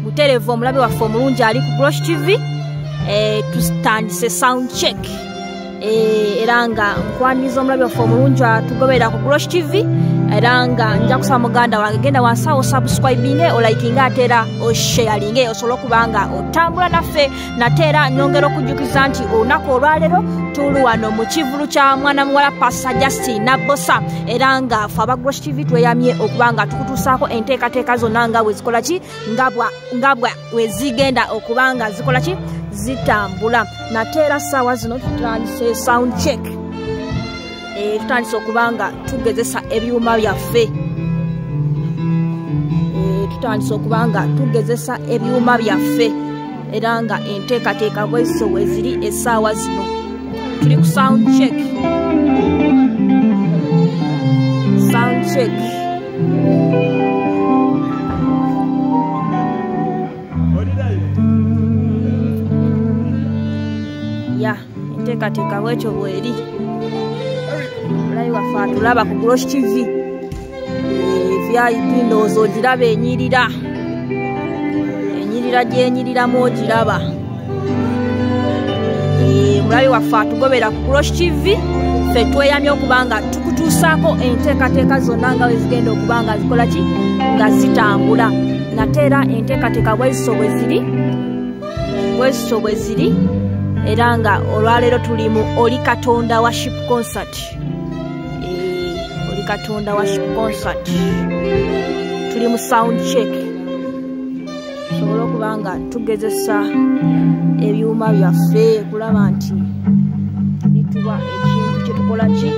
Butereevu omulabe waffe omulungi ali ku Grosh TV, tutandise sound check. Era nga nkwaniriza omulabe waffe omulungi atugoberera ku Grosh TV, era nga nja kusaba muganda wange genda wansi awo subscribinge, olikinge ate era osharinge osobole okuba nga otambula naffe. Nate era nyongera okujjukiza nti olunaku olwaleero tuli wano mu kivvulu kya mwana muwala Pastor Justine Nabbosa, era nga ffe aba Grosh TV tweyamye okuba nga tukutuusaako enteekateeka zonna nga bwe zikola ki, nga bwe zigenda okuba nga zikola ki, zitambula. Nate era ssaawa zino tutandise sound check. Tutandise okuba nga tugezesa ebyuma byaffe. Tutandise okuba nga tugezesa ebyuma byaffe, era nga enteekateeka bwezito bwe ziri essaawa zino. Tuli ku sound check. Sound check. Ya, enteekateeka bwetyo bweri. Omulabi waffe atulaba ku Grosh TV. VIP ndowooza ogiraba enyirira. Enyirira gy'enyiriramu ogiraba. Omulabi waffe atugobera ku Grosh TV, ffe tweyamye okuba nga tukutuusaako enteekateeka zonna nga bwe zigenda okuba nga zikola ki, nga zitambula. Nate era enteekateeka bwezito bwe ziri, bwezito bwe ziri, era nga olwaleero tuli mu Oli Katonda Worship Concert. Oli Katonda Worship Concert. Tuli mu sound check. Tusobole okuba nga tugezesa ebyuma byaffe kulaba nti bituwa ekintu kye tukola ki,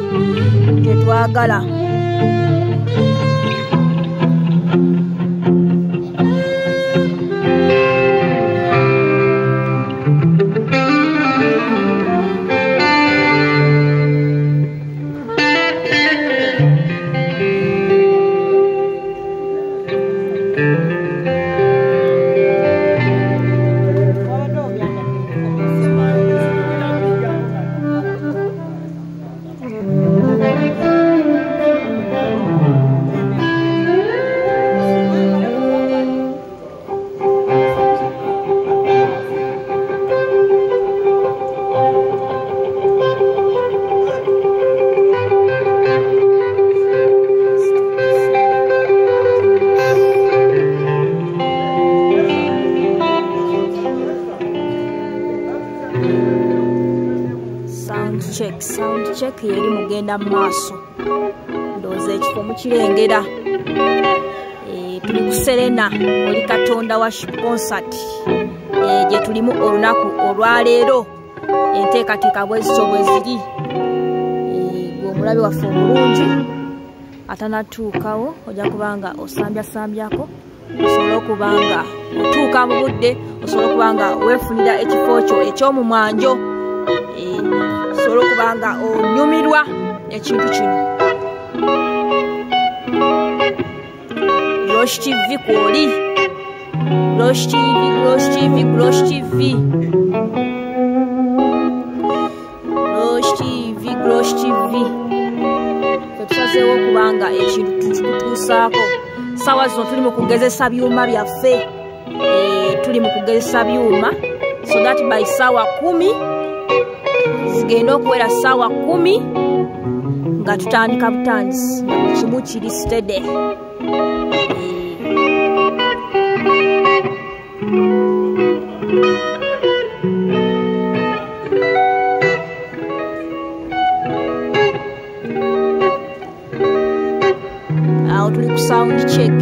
kye twagala. Check, sound check yeri mugenda mu maaso. Ndowooza ekifo mukirengera. Tuli ku Serena Oli Katonda Worship Concert, gye tulimu olunaku olwaleero. Enteekateeka bwezito bwe ziri. Gwe omulabi waffe omulungi atanatuukawo ojja kuba nga osambyasambyako osobole okuba nga otuuka mu budde, osobole okuba nga weefunira ekifo kyo eky'omumwanjo, osobola okuba nga onyumirwa ekintu kino. Grosh TV kwoli. Grosh TV, Grosh TV, Grosh TV. Grosh TV, Grosh TV. Ffe tusazeewo okuba nga ekintu tukikutuusaako. Ssaawa zino tuli mu kugezesa byuma byaffe. Tuli mu kugezesa byuma so that by ssaawa 10 zigenda okuwera ssaawa 10 nga tutandika butandisi, buli kimu kiri steady. Awo tuli ku sound check.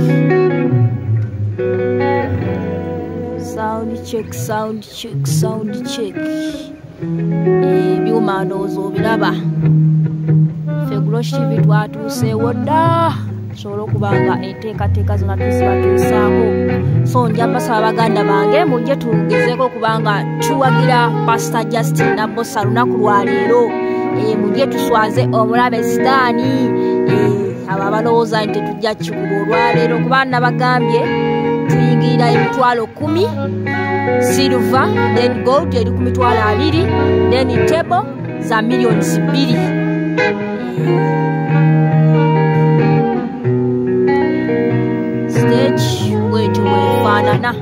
Sound check, sound check, sound check. Ebyuma ndowooza obiraba. Ffe Grosh TV twatuuseewo dda, tusobole okuba nga enteekateeka zonna tuzibatuusaako. So nja mbasaba baganda bange mujje tugezeeko okuba nga tuwagira Pastor Justine Nabbosa lunaku lwa leero. Mujje tuswaze omulabe Sitaani. Abo abalowooza nti tetujja kikuba olwaleero, kuba nabagambye tuyingirira emitwalo 10 silver, then gold eri ku mitwalo 2, then table za millions 2. Stage bwetyo bwefaanana. bwefaanana.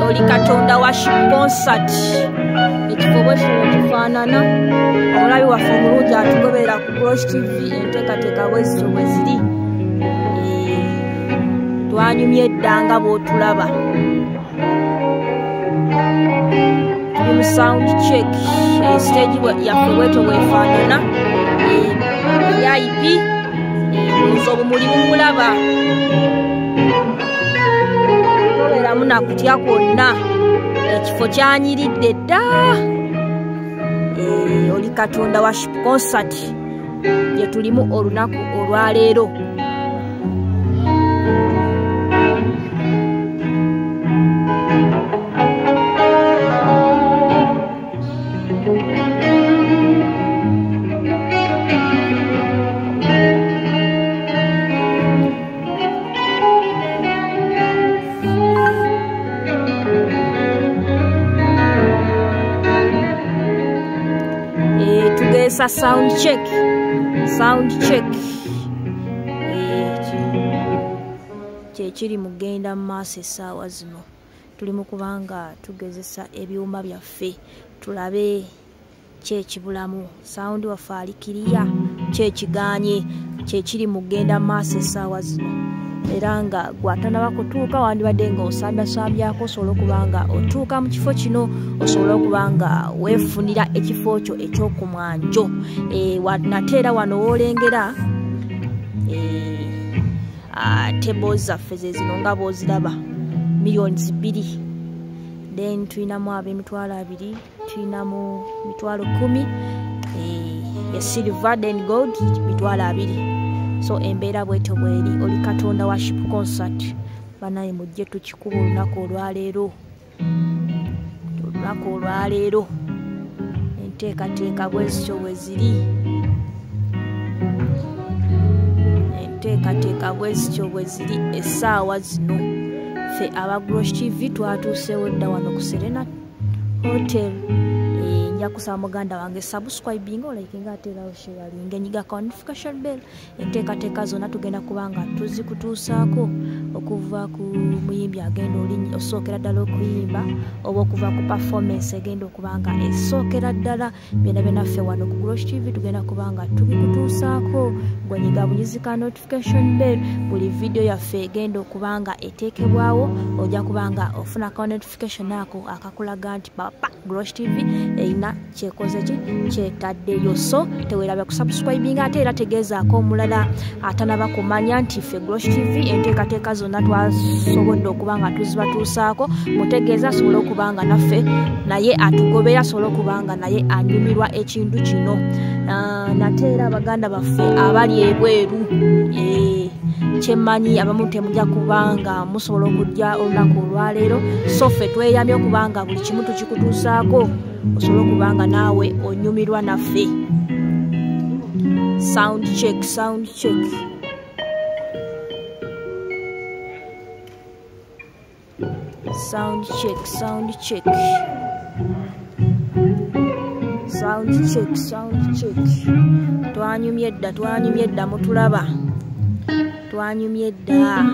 Oli Katonda Worship Concert, ekifo bwekyo kifaanana. Omulabi waffe omulungi atugoberera ku Grosh TV, enteekateeka bwezityo bwe ziri. Twanyumye edda nga bw'otulaba. Tuli mu sound check, stage yaffe bwetyo bwefaanana. VIP obumuli bumulaba, tobeeramu nakutya kwonna, ekifo kyanyiridde dda. Oli Katonda Worship Concert gye tulimu olunaku olwaleero. Tugesa sound check, sound check. Kyekiri mugenda mu maaso essaawa zino. Tuli mu kubanga tugezesa ebyuma byaffe tulabe kyekibulamu. Sound waffe ali kiriya, kyekiganye, kyekiri mugenda mu maaso essaawa zino. Era nga gwatanaba kutuuka wandibadde nga osambasambyako osobola okuba nga otuuka mu kifo kino, osobola okuba nga weefunira ekifo kyo eky'okumwanjo. Nate era wano woolengera tables zaffe ze zino nga bw'oziraba, 2 million. Then tulinamu ab'emitwalo 2, tulinamu 10,000 ya silver, then gold 20,000. So embeera bwetyo bweri. Oli Katonda Worship Concert, banaye mujje tukikuba olunaku olwaleero. Olunaku olwaleero enteekateeka bwezityo bwe ziri, enteekateeka bwezityo bwe ziri essaawa zino. Ffe aba Grosh TV twatuuseewo dda wano ku Serena Hotel. Nja kusaba muganda wange subscribing, olikinga ate era osharinga, enyiga ka notification bell. Enteekateeka zonna tugenda kuba nga tuzikutuusaako okuva ku muyimbi agenda osookera ddala okuyimba, oba okuva ku performance egenda okuba nga esookera ddala. Byonna byonna ffe wano ku Grosh TV tugenda kuba nga tubikutuusaako. Gwenyiga bunyizi ka notification bell, buli video yaffe egenda okuba nga eteekebwawo ojja kuba nga ofuna ka notification ako akakulaga nti papa Grosh TV erina kyekoze ki kyetaddeyo. So teweerabya kusubscribing, ate era tegeezaako omulala atanaba kumanya nti ffe Grosh TV enteekateeka zonna twasobodde okuba nga tuzibatuusaako. Mutegeeza asobole okuba nga naffe naye atugobera, asobole okuba nga naye anyumirwa ekintu kino. Nate era abaganda baffe abali ebweru, kyemmanyi abamu temujja kubanga musobola okujja olunaku olwaleero, so ffe tweyamye okubanga buli kimu tukikutuusaako osobola okubanga naawe onyumirwa naffe. Sound check, sound check. Sound check, sound check. Sound check, sound check. Twanyumye dda, twanyumye dda, mutulaba. Twanyumye dda.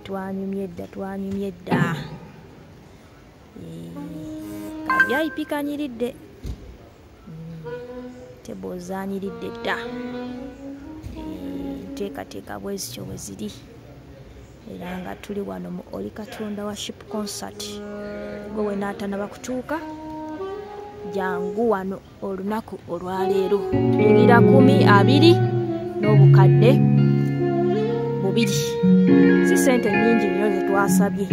Twanyumye dda, twanyumye dda. Ka VIP kanyiridde, table zaanyiridde dda. Enteekateeka bwe zityo bwe ziri, era nga tuli wano mu Oli Katonda Worship Concert. Gwe wenaatanaba kutuuka, jangu wano olunaku olwaleero. Tuyingira 20 n'obukadde 2. Si ssente nnyingi nnyo ze twasabye,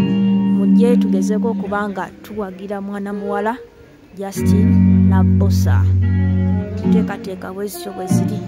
mujje tugezeeko okuba nga tuwagira mwana muwala Justin Nabbosa. Enteekateeka bwe zityo bwe ziri.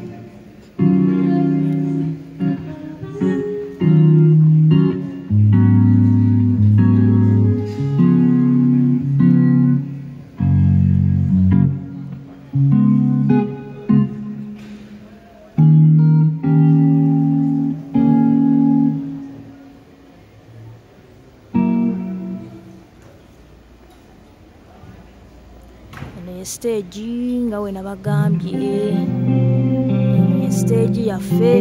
Stage nga we nabagambye, eno ye stage yaffe.